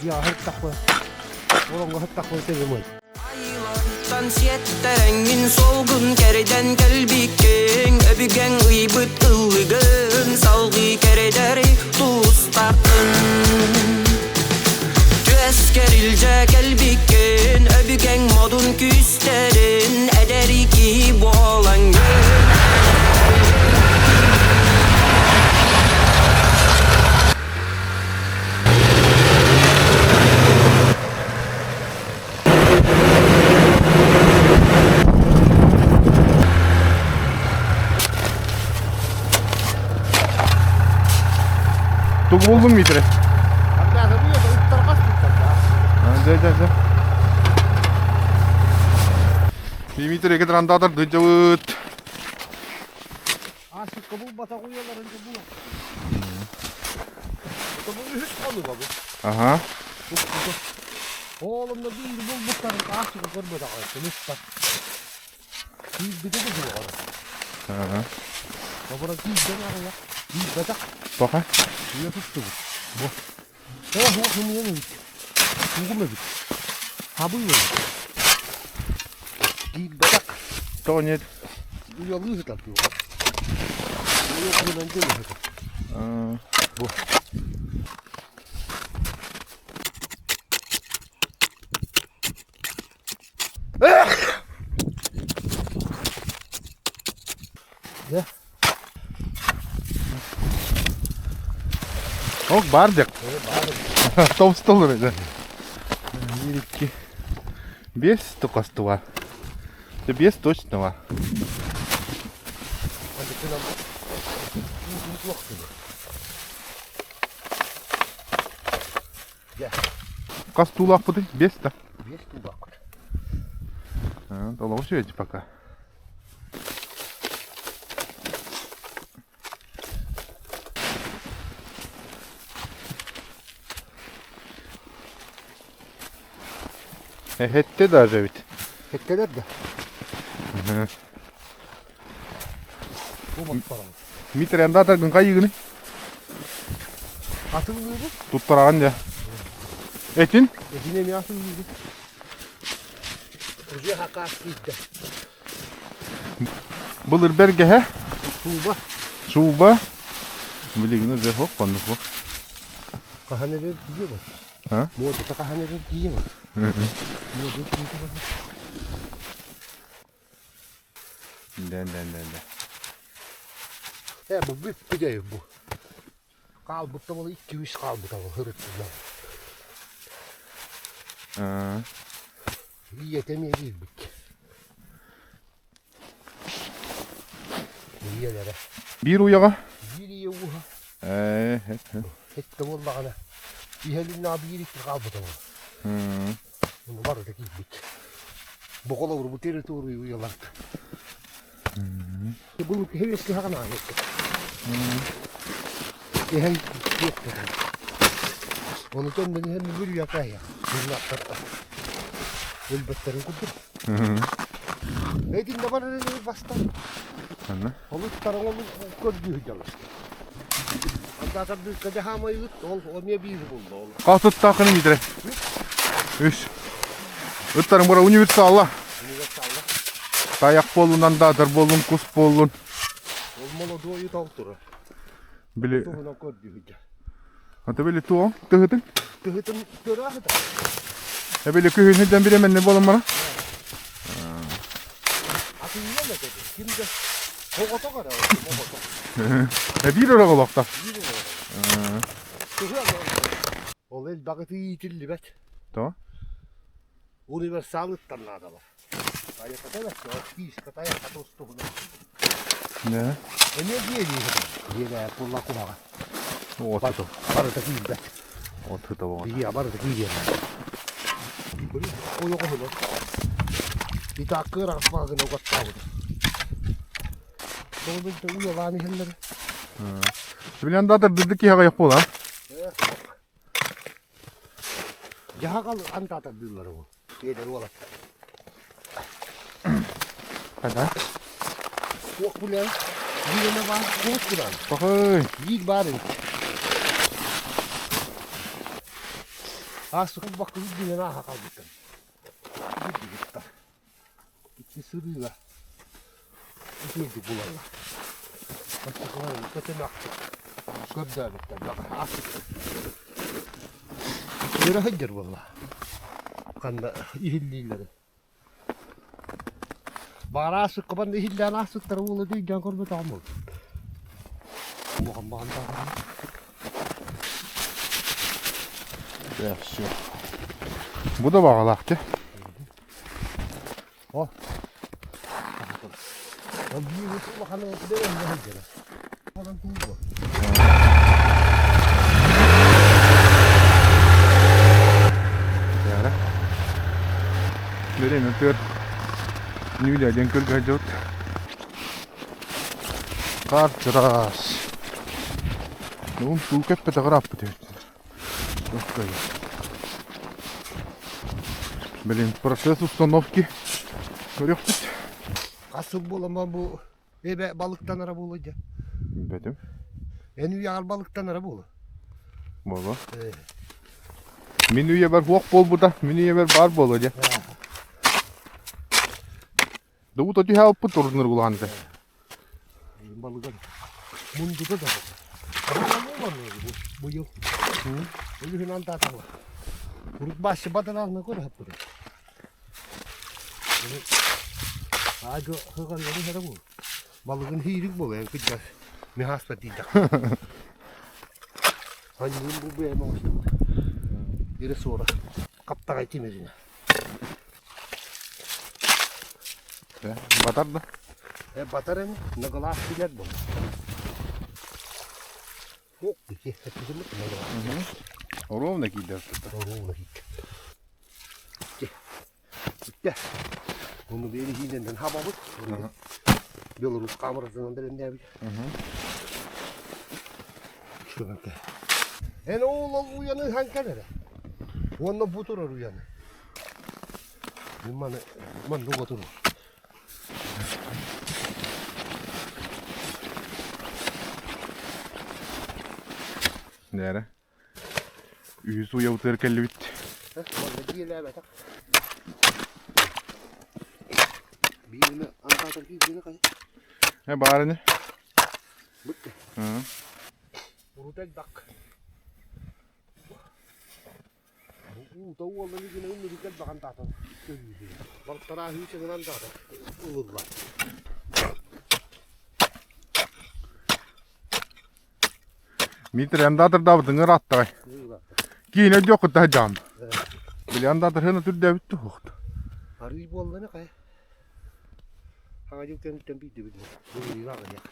Дьиэҕэ сыттахпына, олоҥҥо сыттахпына тэбим Айылартан сиэттэрэҥҥин суолгун кэрдэн кэлбиккин Өбүгэҥ ыйбыт ыллыгын салгыы кэрдэр тустааххын Түөскэр илдьэ кэлбиккин өбүгэҥ модун күүстэрин эдэр киһи буолаҥҥын Тугу булдуҥ Митрэ? Дьэ, дьэ, дьэ. Дмитрий экрандаатар дыдьабыт. Аасыкка булбатах уйаларын бу. Бу үһүс хонуга бу. Аха. Оолумна биир булбуттарын аасыкка көрбөтөҕө көмүс Киирбитэ да суоҕа. Аха. Обора киирдэн аҕыйах киирбэтэх. Тоха? Үйэ туттубут. Бу. Оо, суох сымыйан эбит. Тугум эбит. Хабыы эбит. Киирбэтэх. Тоҕо нет? Уйалыы сытар дуу. Уйа кунан дьыл сытар. Бу. Дьэ. Ок баар дьэ. Товстолор это. Биир икки. Биэс тукастуга. Биэс точно Хас туулаахпытый? Биэс да? Биэс туулаахпыт. Толоҕу сүөдьү пока. Эһэтте даже ведь. Хеттелер да. Бу маттарам. Дмитрий андатаргын хайыгыны? Атыллыыбын. Туттараҕын дьэ. Этин? Этин эмиэ атыллыыбын. Уже хакаас киирдэ. Былыр бэргэһэ. Сууба. Сууба. Билигин уже хоп хоннук бу. Хаһан эрэр тиийэ А? Муодата хаһан эрэр тиийэ Муода тиийэ Да, да, да, да. Э, бу бүппүтэй бу. Хаалбыт да икки-үс хаалбыта ол ырыттылар. Ийэтэ эмиэ киирбит. Ийэлэрэ. Биир уйаҕа? Биир ийэ ууһа. Ээ, Хэттэ буоллаҕына, иһэлиннэҕэ биир икки хаалбыта ол. Ону барыта киирбит. Бу холобур бу территория уйаларга. Бу киһи хаҕанаан Иһэн диэхтэрин. Ону төннөн иһэн бүрүйэ каайа. Өлбөттөрүн курдук. Эйтин да бар бастан. Олуттарың ол көрдүү сылдьаллар. Андатардыыкка дьаһаамайыгыт ол эмиэ биир булла ол. Хас ыттааххын Дмитрий? Үс. Ыттарың бара универсалла. Универсалла. Тайах буоллун, андаатар буоллун, кус буоллун. Ол молодой ытал турар. Били Туһунан көрдүү сылдьар. Ата били туох тыһытын? Тыһытын көрө Э били күһүн сылдьан бириэмэннэ буолан бара. Атыылан этэ ким да оҕото көрө оҕото. Э биир өрө олохто. Биир өрө. Ол элбэҕи иитиллибэт. То? Универсал ыттар наадалар. Айаката бэккэ, кииската айаката устуһуна. Да. Эмиэ диэлии Диэлээ кулла куһаҕа. Отто. Барыта киирбэт. Отто болған. Бии барыта киирэр. Ойоҕоһунан. Итааккыыр аҕыс угаттаабыт. Ол билте уйалаан иһэллэр. Билэн да дырдык киһи аҕыйах буолар. Дьаһаҕал антаатардыыллар ол. Биэдэр уолаттар. Хада? Туох билэн, биир эмэ баар туох билэн. Пахай. Биир баар эбит. Ааспыкка баккыбыт диэн ааһа хаалбыттар. Кырдьыгыттар. Икки сырыыга үчүгэйдик булаллар. Бастакыларын көтөнөхтүк көрдөөбүттэр ааспыттар. Үөрэ сылдьар буолла. Ханна иһиллииллэрин. Баҕар ааспыкка манна иһиллээн ааспыттара буолуо дии өйдөөн көрбөтөҕүм ол. Улахан баҕан даҕаны. Да, все. Бу да баҕалаах дьэ. О. Ол биир улахан бэрэн сылдьара. Онон тугу. Яра. Бэрэн өтөр. Нүлэ диэн көргө дьот. Хаар чараас. Ну, туу кэппэтэ ырааппыт эбит. Блин, процесс установки көрүөхпүт. Хас сыл буолан бу эбэ балыктанара буолуо дьэ. Билбэтим. Эн үйэҕэр балыктанара буолуо. Буолуо. Мин үйэбэр суох буолбута, мин үйэбэр баар буолуо дьэ. Дуу түһэ алпыт турунур улаанты. Балыгар мундута да быйыл. Өлүһүн антаатала. Урут баасы бадараална көрөһөппүт. Аажо хыган өлүһэрэ бу. Балыгын хиирик буолуо кыдьар михаста диидэх. Анньыын бу бэйэм оҥостубут. Ире суора. Хаптаҕай тимиринэ. Батар да? Батар эми, нагалаах билэр буолла. Ити эппитимит нагалаах. Ровно киирдэ. Ровно киирдэ. Бүттэ. Оны бери хиинен хабабыт. Белорус камератынан бэлэмнээбит. Эн ол ол уйаны ыһан кэлэрэ. Уонна бу турар уйаны. Маны маннык отурар. Нээрэ. Үһүс уйабытыгар кэллибит. Манна дьиэлээбэтэх. Биирини антаатар киирдини хайа. Э баар ини. Бүттэ. Урут элбэх. Уута уоллан игинэ ыннырык элбэҕин даатан өлүүһү. Балтараа сүүсэгинэн даатан ылыллар. Дмитрий андаатырдаабытыҥ ырааттаҕай. Киинэ өйдүөххүт таһырдьаҕын. Били андаатырһыына түрдээбит туһуохт. Арыы буолланы хайа. Хаҥа дьыл кэнниттэн биирдибит. Былырыын аҕыйах.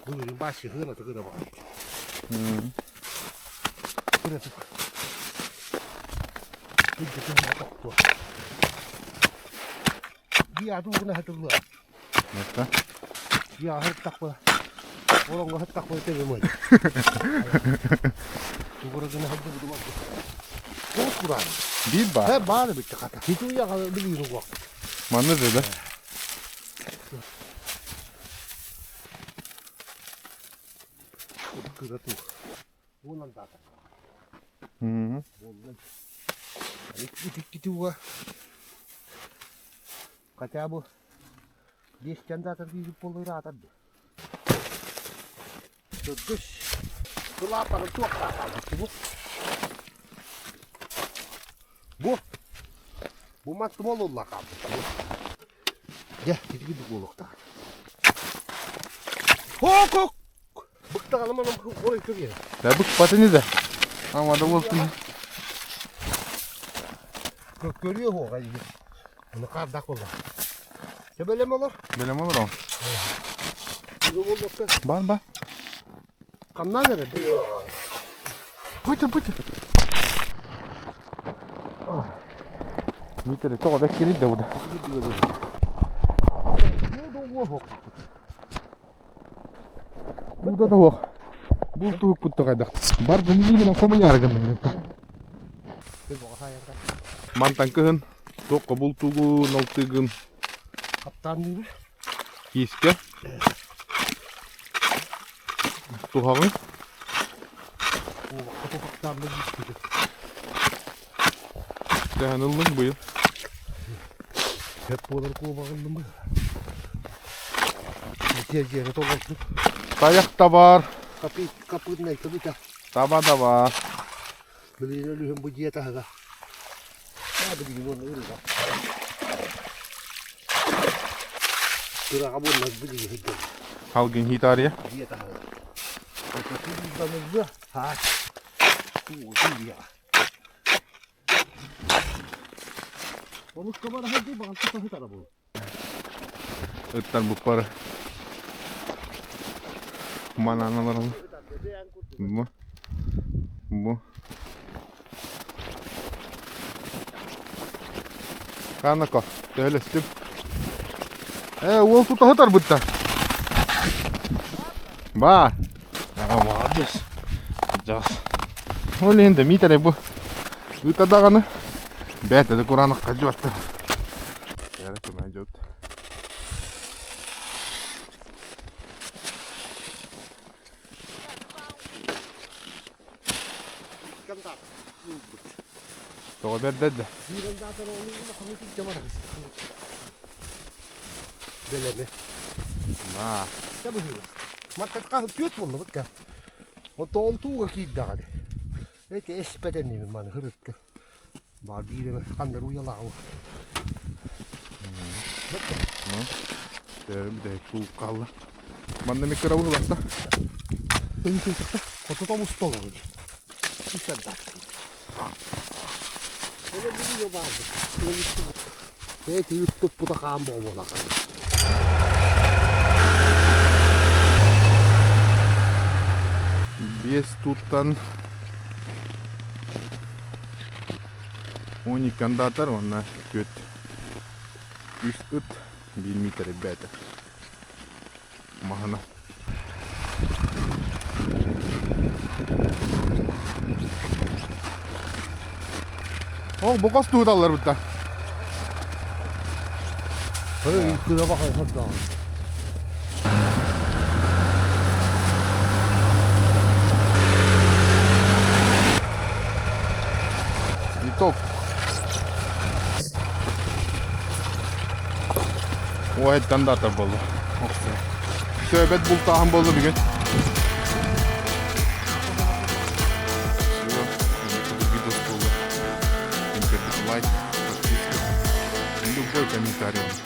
Былырыын баасыһыан атыгыра баҕар. Кыратык. Илдьитин тохтуо. Дии аты угуна хатыллыа. Это? Дии аһыртахпа. Олоҥго хаттахпа тэбэмай. Тугура гына хадды будумак. Тоҕус кураан. Биир баар. Һэ баар эбит хата. Хиту яҕа билиир угуак. Манна да? Кыра туох. Уонан даата. Итиккити уга хотя бы 5 даатар киирбит буолла ыраатар дуо? Төрдүс кылаапаны туохтаах бу. Бу бу маттым олулла хаалбыт. Дьэ, итигидик буолуохтаах. Хок-хок! Быктаҕалым онон ой көбүө. Да быкпатын да. Амада болтун. Көрүө хуоҕа иһи. Оны хаардах буолла. Төбөлөм олор. Бэлэм олор. Бар бар. Хамнаан эрэ. Быты быты. Дмитрий, тоҕо да кирит да буда. Буда да суох. Бултуһукпут хайдах. Бар гынныы хомуйаары гынным. Мантан кыһын туохха бултугун, алтыгын Хаптаан киискэ туһаҕын. Төһөн ыллыҥ быйыл? Сөп буолар куобаҕыллым быһа. Дьиэ толордум. Тайах да бар. Капы капытнай кыбыта. Таба да бар. Билигин өлүһүм бу дьиэ таһыга. Аа билигин уонна ырыга. Кыраҕа буолла билигин сылдьар. Халгын хитария. Дьиэ таһыга. Капытнай Haa. Уу, Ыттар буппары манан олороллор. Бу. Бу. Ханако, төһөлөстүм. Ээ, уол тута сытарбытта. Баар. Аа, молодец. Дьас. Ол иһин да Миитэрэй бу ыыта даҕаны бэйэтэ да кураанахха дьуоттар. Эрэ көмө дьот. Тоҕо бэрдэрдэ? Бэлэми. На. Маттатка түөрт буоллубут ка. Оттон тууга киирдэҕэ Эти эспэтэн маны хырытка. Баар биир ханнар уйалааҕы. Бүтэһик туу хаалла. Манна микро быһылатта. Хоту тобус толору. Эти ыттыппыта хаан буолуолаха. Биэс туттан 12 андатар уонна түөрт үс ыт биир миитэрэ бээтэ маһына. Ол бокос тууталлар бутта. Кыра баха сордоон. Итог. Ой, дандата болду. Сөбет бултааһын болду бүгүн. Все, видос болду. Лайк, подписка, любой комментарий.